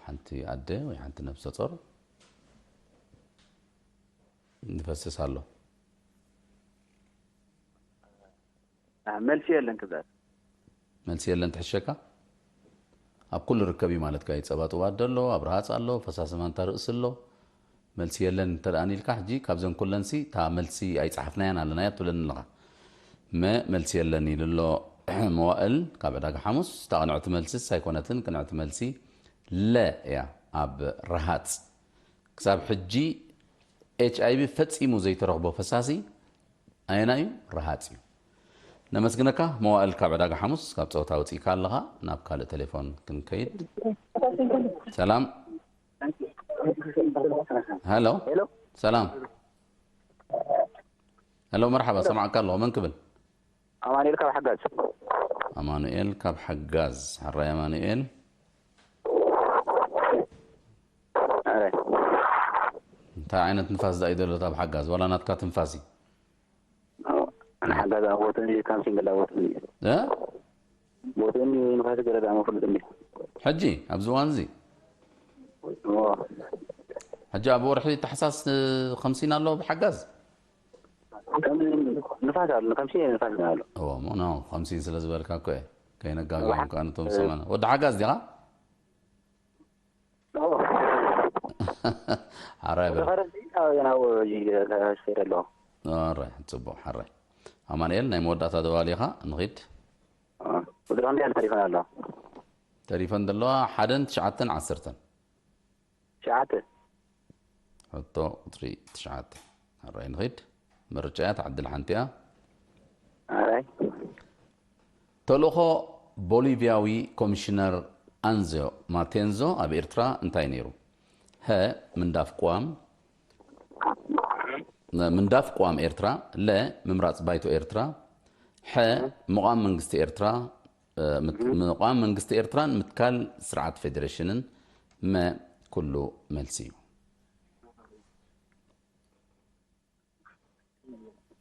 ሓንቲ ኣደ ወይ ሓንቲ ነፍሰ ጾር ይፈስስ ኣሎ። አ፣ መልሲ የለን ክብላት። መልሲ የለን ትሕሸካ? ኣብ ኩሉ ርከብ እዩ ማለትካ እዩ። ጸባ ጡብ ኣደ ኣሎ፣ ኣብ ረሃጽ ኣሎ፣ ፈሳሲ ማንታ ርእሲ ኣሎ። መልሲ የለን እንተ ደኣ ኢልካ፣ ሕጂ ካብዘን ኩለንሲ እታ መልሲ ኣይጸሓፍናያን ኣለናያ ትብለኒ ኣለኻ። መ፣ መልሲ የለን ኢሉ ኣሎ መዋእል ካብ ዕዳጋ ሓሙስ። እታ ቅንዕቲ መልስስ ኣይኮነትን፣ ቅንዕቲ መልሲ ለ እያ። ኣብ ረሃጽ ክሳብ ሕጂ ኤች ኣይ ቪ ፈጺሙ ዘይተረኽቦ ፈሳሲ ኣየናይ እዩ? ረሃጽ እዩ። ነመስግነካ መዋእል ካብ ዕዳጋ ሓሙስ፣ ካብ ጸወታ ወጺእካ ኣለኻ። ናብ ካልእ ቴሌፎን ክንከይድ። ሰላም። ሄሎ። ሄሎ። ሰላም። ሄሎ፣ መርሓባ፣ ሰማዕካ ኣለኹ። መን ክብል? ኣማኑኤል ካብ ሓጋዝ። ኣማኑኤል ካብ ሓጋዝ። ሓራይ ኣማኑኤል። ኣረ። እንታይ ዓይነት ንፋስ ደኣ እዩ ዘሎ ኣብ ሓጋዝ? ዋላ ናትካ ትንፋስ እዩ? ኣነ ሓጋዝ ኣብ ቦትኡ እዩ፣ ካምሲን ገለ ኣብ ቦትኡ እዩ። እ? ቦትኡ እዩ፣ ንፋስ ገለ ደኣ መፍለጥ እንዲ። ሕጂ፣ ኣብዚ እዋን እዚ? እዎ። ሕጂ ኣብ ወርሒ ታሕሳስ፣ እ፣ ከምሲን ኣሎ ብሓጋዝ? ከም ንፋስ ኣሎ፣ ከምሲን ንፋስ ኣሎ። እዎ፣ እሞ፣ ኖ፣ ከምሲን ስለ ዝበልካ እኮ እየ። ከይነጋግዮም እዋ። ከኣ ነቶም ዝሰምዑና። ወዲ ሓጋዝ ዲኻ? እዎ። ሓራይ በል። ዝኸረን ያው ናብኡ ይኸይድ ኣለኹ። ኣረ፣ ጽቡቕ፣ ሓራይ። ኣማኑኤል፣ ናይ መወዳእታ ደዋሊ ኢኻ፣ ንኺድ። እ፣ ቁጽሪ ክንደይ ኣሎ ተሪፈን ኣሎ? ተሪፈን ዘለዋ ሓደን ትሽዓተን ዓሰርተን። ትሽዓተ። ሕቶ ቁጽሪ ትሽዓተ። ሓራይ ንኺድ። ምርጫ እያ፣ ትዓድል ሓንቲ እያ። ኣራይ። ተልእኾ ቦሊቪያዊ ኮሚሽነር ኣንዞ ማቴንዞ ኣብ ኤርትራ እንታይ ነይሩ? ሀ፣ ምንዳፍ ቅዋም፣ ምንዳፍ ቅዋም ኤርትራ፣ ለ፣ ምምራጽ ባይቶ ኤርትራ፣ ሐ፣ ምቋም መንግስቲ ኤርትራ፣ እ፣ ምት-፣ ምቋም መንግስቲ ኤርትራን ምትካል ስርዓት ፌዴሬሽንን፣ መ፣ ኩሉ መልሲ እዩ።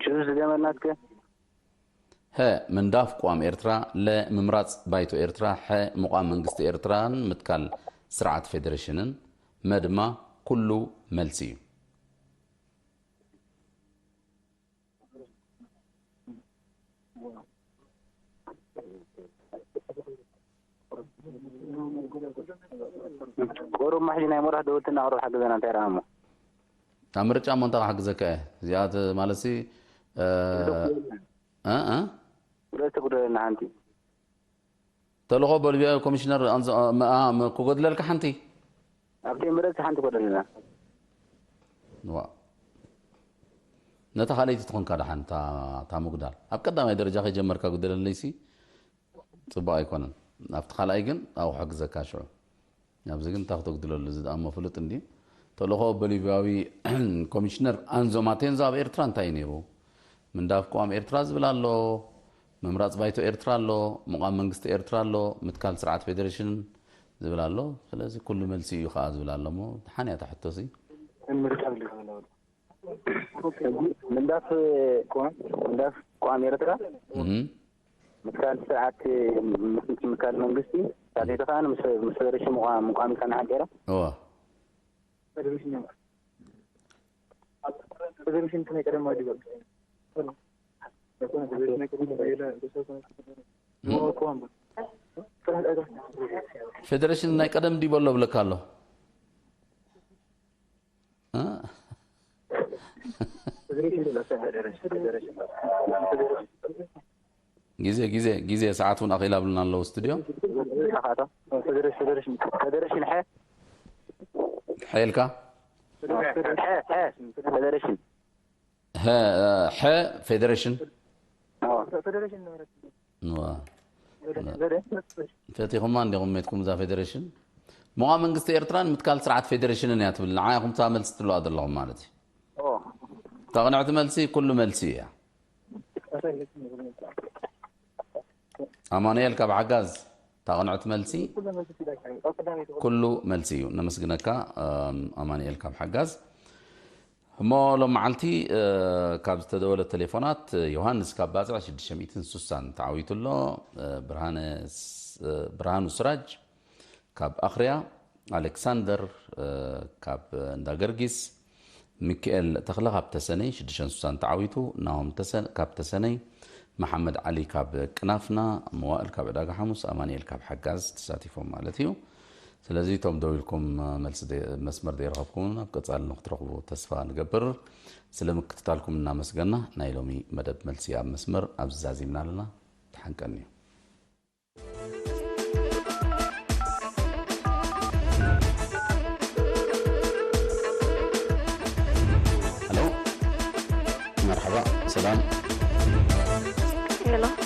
ቹዝ ዝገመልናትከ? ሀ፣ ምንዳፍ ቅዋም ኤርትራ፣ ለ፣ ምምራጽ ባይቶ ኤርትራ፣ ሐ፣ ምቋም መንግስቲ ኤርትራን ምትካል ስርዓት ፌዴሬሽንን፣ መ ድማ ኩሉ መልሲ እዩ። ቁሩብ ማሕዚ ናይ መብራህቲ ደወልትና ቁሩብ ሓግዘና፣ እንታይ ደኣ እሞ? ኣብ ምርጫ እሞ እንታይ ክሓግዘካ እየ? እዚኣ ት-፣ ማለትሲ፣ እ፣ እ፣ እ? ርእሲ ጉደለና ሓንቲ። ተልእኾ ቦሊቪያዊ ኮሚሽነር ኣንዞ-፣ እ፣ ም-፣ ኣ፣ ም-፣ ክጎድለልካ ሓንቲ? ኣብቲ ምርጫ ሓንቲ ጎደለና። ዋ። ነታ ካልኣይቲ ትኾንካ ደሓን፣ እታ፣ እታ ምጉዳል። ኣብ ቀዳማይ ደረጃ ከይጀመርካ ጉደለለይሲ፣ ጽቡቕ ኣይኮነን። ኣብቲ ካልኣይ ግን ኣብኡ ክሕግዘካ ሽዑ። ኣብዚ ግን እንታይ ክተጉድለሉ፣ እዚ ደኣ እሞ ፍሉጥ እንድዩ። ተልእኾ ቦሊቪያዊ ኮሚሽነር ኣንዞ ማቴንዞ ኣብ ኤርትራ እንታይ እዩ ነይሩ? ምንዳፍ ቅዋም ኤርትራ ዝብል ኣሎ፣ ምምራጽ ባይቶ ኤርትራ ኣሎ፣ ምቋም መንግስቲ ኤርትራ ኣሎ፣ ምትካል ስርዓት ፌዴሬሽን ዝብል ኣሎ። ስለዚ ኩሉ መልሲ እዩ ከኣ ዝብል ኣሎ እሞ፣ ደሓን እያ እታ ሕቶሲ። ምርጫ ዝብል ይኽእል ኣሎ። ሕጂ ምንዳፍ፣ ምንዳፍ ቅዋም ኤርትራ፣ እህ። ምትካል ስርዓት፣ ምስ ምትካል መንግስቲ፣ ሳልሳይቲ ከኣ ምስ፣ ምስ ፌደሬሽን ምቋም፣ ምቋም ኢልካ ንሓገረ። እዋ። ፌደሬሽን፣ ፌደሬሽን ከመይ ቀደም ማለት ይበል። ፌደሬሽን ናይ ቀደም ድዩ በሎ ብለካ ኣሎ። እ? ግዜ፣ ግዜ፣ ግዜ፣ ሰዓት እውን ኣኺላ ብልና ኣለዉ ስቱድዮ። ፌደሬሽን ሐ? ሐ ኢልካ? ሐ፣ ሐ፣ ፌደሬሽን። ሐ፣ ሐ፣ ፌደሬሽን። ፈቲኹማ እንዲኹም ሜትኩም እዛ ፌዴሬሽን? ምዃ መንግስቲ ኤርትራን ምትካል ስርዓት ፌዴሬሽንን እያ ትብል። ንዓ ኢኹም እታ መልሲ ትብልዋ ዘለኹም ማለት እዩ። እታ ቅንዕቲ መልሲ ኩሉ መልሲ እያ። ኣማኑኤል ካብ ሓጋዝ፣ እታ ቅንዕቲ መልሲ ኩሉ መልሲ እዩ። ነመስግነካ ኣማኑኤል ካብ ሓጋዝ። እሞ ሎም መዓልቲ ካብ ዝተደወለ ቴሌፎናት፣ ዮሃንስ ካብ ባጽዕ ሽዱሽተ ሚእትን ስሳን ተዓዊቱ ኣሎ። ብርሃኑ ስራጅ ካብ ኣኽርያ፣ ኣሌክሳንደር ካብ እንዳ ገርጊስ፣ ሚካኤል ተኽለ ካብ ተሰነይ ሽዱሽተ ስሳን ተዓዊቱ፣ ናሆም ካብ ተሰነይ፣ መሓመድ ዓሊ ካብ ቅናፍና፣ መዋእል ካብ ዕዳጋ ሓሙስ፣ ኣማኑኤል ካብ ሓጋዝ ተሳቲፎም ማለት እዩ። ስለዚ እቶም ደው ኢልኩም መስመር ዘይረኸብኩም ኣብ ቀጻሊ ንክትረኽቡ ተስፋ ንገብር። ስለ ምክትታልኩም እናመስገና ናይ ሎሚ መደብ መልሲ ኣብ መስመር ኣብዚ ዛዚምና ኣለና። ተሓንቀኒ እዩ። ሄሎ፣ መርሓባ፣ ሰላም። ሄሎ።